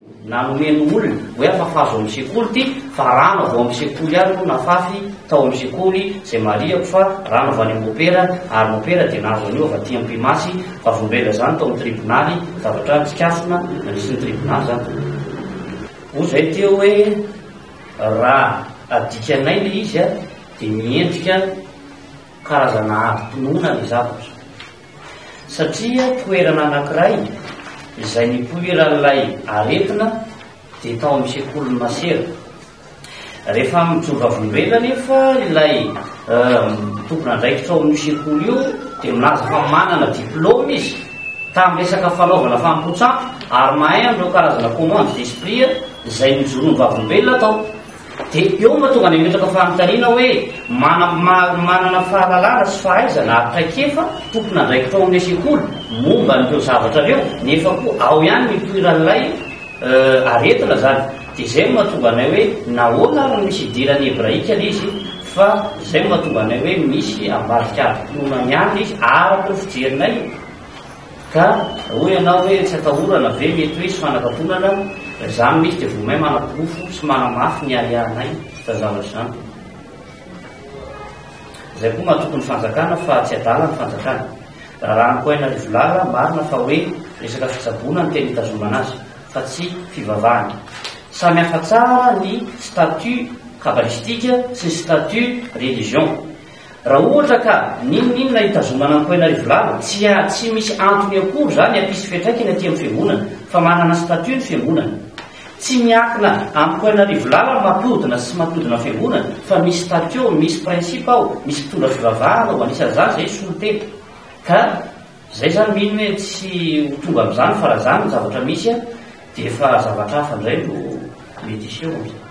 Nanome ny olona hoe afafazo ao amin'ny sekoly ity fa rano avy ao amin'ny sekoly ihany no nafafy tao amin'ny sekoly izay marihako fa rano avy any amin'ny mopera ary mopera dia nahazo an'io avy aty Ampimasy vavolombelona izany tao amin'ny tribonaly zavatra nitsikafona nandritry ny tribonaly izany. Hoy izay teo hoe raha adikanay ilay izy dia miendrika karazana adim-pinoana ilay zavatra. Satria toerana anankiray izay nipoiran'ilay aretina dia tao amin'ny sekolin'ny masera. Rehefa mijoro vavolombelona anefa ilay tompon'andraikitra ao amin'io sekoly io dia milaza fa manana diplaoma izy tamin'ny resaka fanaovana fanompoan-tsampy ary mahay an'ireo karazana commande d'esprit izay nijoroan'ny vavolombelona tao. Dia eo no mahatonga ny hametraka fanontaniana hoe, manana fahalalana sy fahaizana ary traikefa tompon'andraikitra ao amin'ilay sekoly momba an'ireo zavatra ireo, nefa koa ao ihany no ipoiran'ilay aretina izany. Dia izay no mahatonga anay hoe nahoana ary no misy idiran'ny hebraika ilay izy, fa izay no mahatonga anay hoe misy ambadika adim-pinoana ihany ilay izy araka ny fijerinay. Ka hoy ianao hoe tsy atahorana ve mety hoe hisy fanakatonana, raha izany no izy dia vao may manaporofo sy manamafy ny ahiahinay izany zavatra izany. Izay koa matoky ny fanjakana fa tsy adala ny fanjakana. Raharaha Ankoaina Rivolala, marina fa hoe resaka fitsaboana no tena itazomana azy fa tsy fivavahana. Samy hafa tsara ny statut kabbalistique sy ny statut religion. Raha ohatra ka n'inon'inona hitazomana an'i Koinarivolala, tsia, tsy misy antony akory izany hampisy fiantraikany aty amin'ny fiangonana, fa manana statut ny fiangonana. Tsy miankina amin'i Koinarivolala ny mampihodina sy tsy mampihodina ny fiangonana, fa misy statut ao, misy principe ao, misy mpitondra fivavahana ao, anisan'izany izay solontena. Ka izay izany mino hoe tsy ho tonga amin'izany fa raha izany ny zavatra misy dia efa zavatra hafa indray no mety hiseho amin'izay.